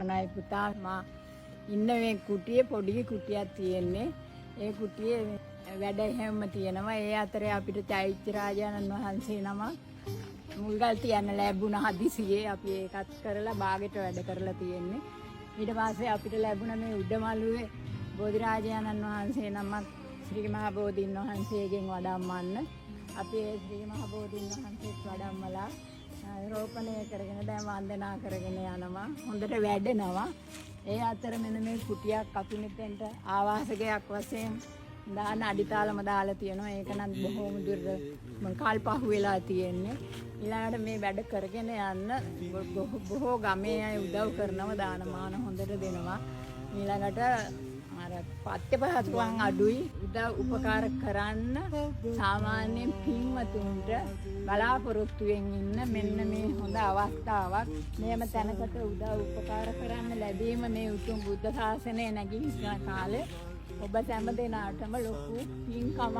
සරණයි පුතා. මා ඉන්න මේ කුටියේ පොඩි කුටියක් තියෙන්නේ. ඒ කුටියේ වැඩ හැම තියෙනවා. ඒ අතරේ අපිට චෛත්‍ය රාජානන් වහන්සේ නම මුල්ගල් තියන්න ලැබුණ හදිසියේ අපි ඒකත් කරලා බාගෙට වැඩ කරලා තියෙන්නේ. ඊට පස්සේ අපිට ලැබුණ මේ උඩමළුවේ බෝධිරාජානන් වහන්සේ නමක් ශ්‍රී මහා බෝධීන් වහන්සේගෙන් වඩම්මන්න. අපි ඒ ශ්‍රී මහා බෝධීන් වහන්සේත් වඩම්මලා රෝපණය කරගෙන දැන් වන්දනා කරගෙන යනවා. හොඳට වැඩෙනවා. ඒ අතර මෙන්න මේ කුටියක් අපි මෙතෙන්ට ආවාසකයක් වශයෙන් දාන අඩිතාලම දාලා තියෙනවා. ඒක නම් බොහෝම දුර මං කල් පහු වෙලා තියෙන්නේ. ඊළඟට මේ වැඩ කරගෙන යන්න බොහෝ ගමේ අය උදව් කරනවා, දාන මාන හොඳට දෙනවා. ඊළඟට අර පත්‍ය පහසුකම් අඩුයි. උදව් උපකාර කරන්න සාමාන්‍යයෙන් පින්වතුන්ට බලාපොරොත්තුවෙන් ඉන්න මෙන්න මේ හොඳ අවස්ථාවක්. මෙහෙම තැනකට උදව් උපකාර කරන්න ලැබීම මේ උතුම් බුද්ධ ශාසනය නැගී සිටින කාලේ ඔබ සෑම දෙනාටම ලොකු පින්කමක්,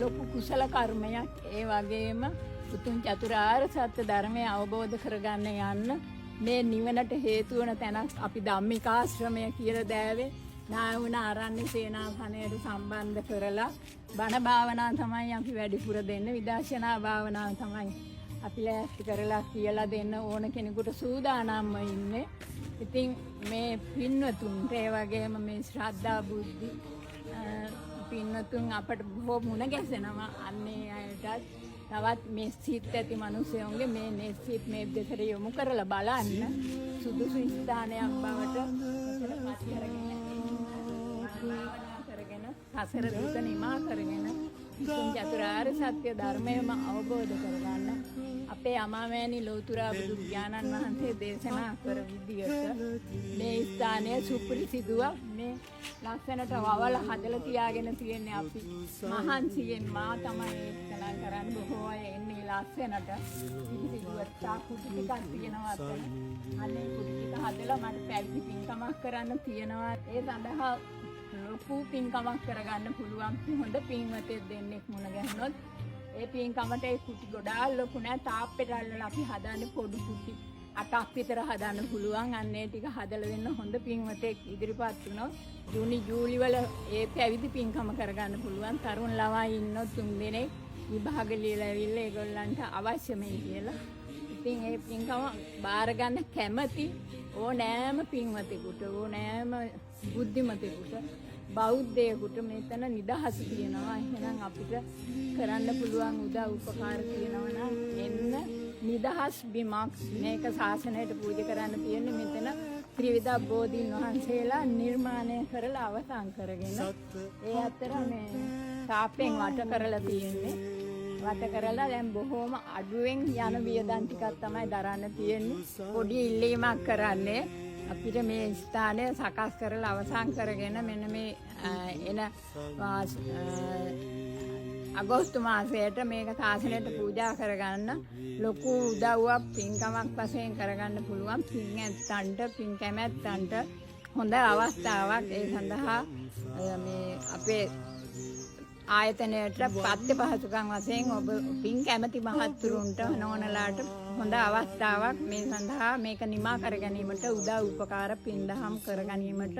ලොකු කුසල කර්මයක්. ඒ වගේම උතුම් චතුරාර්ය සත්‍ය ධර්මය අවබෝධ කරගන්න යන්න මේ නිවනට හේතු වන තැනක් අපි ධම්මිකාශ්‍රමය කියලා දෑවේ නායුණ ආරණ්‍ය සේනාසනයට සම්බන්ධ කරලා බණ භාවනා තමයි අපි වැඩිපුර දෙන්නේ. විදර්ශනා භාවනාව තමයි අපි ලෑස්ති කරලා කියලා දෙන්න ඕන කෙනෙකුට සූදානම්ව ඉන්නේ. ඉතින් මේ පින්වතුන්ට ඒ වගේම මේ ශ්‍රද්ධා බුද්ධි පින්වතුන් අපට බොහෝ මුණ ගැසෙනවා. අන්නේ අයටත් තවත් මේ සිත් ඇති මිනිසයන්ගේ මේ නෙත් සිත් මේ දෙසට යොමු කරලා බලන්න සුදුසු ස්ථානයක් බවට මෙතන පත් කරගෙන භාවනා කරගෙන සසර දුක නිමා කරගෙන උතුම් චතුරාර්ය සත්‍ය ධර්මයම අවබෝධ කරගන්න අපේ අමාමෑණි ලෝතුරා බුදු පියාණන් වහන්සේ දේශනා කර විදියට මේ ස්ථානය සුපිරිසිදුවක්. මේ ලස්සනට වවල හදලා තියාගෙන තියෙන්නේ අපි මහන්සියෙන්. මා තමයි ඒක ගණන් කරන්නේ. බොහෝ අය එන්නේ ලස්සනට පිරිසිදුවට. තා කුටි ටිකක් තියෙනවා අතන. අනේ කුටි ටික හදලා මට පැවිදි පින්කමක් කරන්න තියෙනවා. ඒ සඳහා ලොකු පින්කමක් කරගන්න පුළුවන් හොඳ පින්වතෙක් දෙන්නෙක් මුණ ගැහුනොත් ඒ පින්කමට ඒ කුටි ගොඩාක් ලොකු නෑ. තාප්පෙට අල්ලලා අපි හදන්නේ පොඩි කුටි 8ක් විතර හදන්න පුළුවන්. අන්න ඒ ටික හදලා දෙන්න හොඳ පින්වතෙක් ඉදිරිපත් වුණොත් ජූනි ජූලි වල ඒ පැවිදි පින්කම කරගන්න පුළුවන්. තරුණ ළමයි ඉන්නොත් 3 දෙනෙක් විභාග ලියලා ඇවිල්ලා ඒගොල්ලන්ට අවශ්‍යමයි කියලා. ඉතින් ඒ පින්කම බාර ගන්න කැමති ඕනෑම පින්වතෙකුට, ඕනෑම බුද්ධිමතෙකුට, බෞද්ධයෙකුට මෙතන නිදහස තියෙනවා. එහෙනම් අපිට කරන්න පුළුවන් උදව් උපකාර තියෙනවා නම් එන්න. නිදහස් බිමක් මේක ශාසනයට පූජා කරන්න තියෙන්නේ. මෙතන ත්‍රිවිධ බෝධීන් වහන්සේලා නිර්මාණය කරලා අවසන් කරගෙන ඒ අතර මේ තාප්පෙන් වට කරලා තියෙන්නේ. වට කරලා දැන් බොහෝම අඩුවෙන් යන වියදම් ටිකක් තමයි දරන්න තියෙන්නේ. පොඩි ඉල්ලීමක් කරන්නේ අපිට මේ ස්ථානය සකස් කරලා අවසන් කරගෙන මෙන්න මේ එන අගෝස්තු මාසයට මේක ශාසනයට පූජා කරගන්න ලොකු උදව්වක් පින්කමක් වශයෙන් කරගන්න පුළුවන්. පින් ඇත්තන්ට, පින් කැමැත්තන්ට හොඳ අවස්ථාවක්. ඒ සඳහා මේ අපේ ආයතනයට පත්‍ය පහසුකම් වශයෙන් ඔබ පින් කැමැති මහත්තුරුන්ට, නෝනලාට හොඳ අවස්ථාවක්. මේ සඳහා මේක නිමා කර ගැනීමට උදව් උපකාර පින් දහම් කර ගැනීමට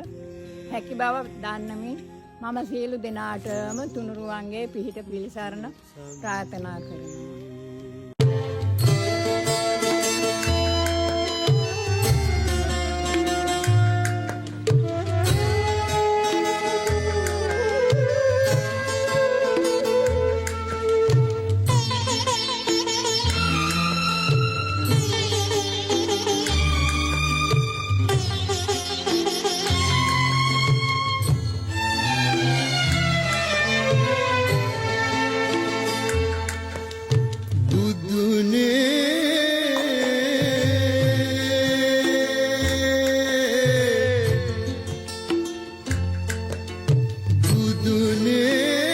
හැකි බව දන්නමින් මම සියලු දෙනාටම තුනුරුවන්ගේ පිහිට පිළිසරණ ප්‍රාර්ථනා කරනවා. බුදුනේ, බුදුනේ,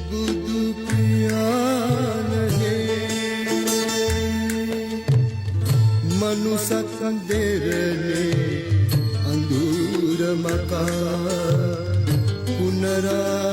බුදු පියාණනේ, මනුසත් දෙරනේ අඳුර මකා පුනරාගමනය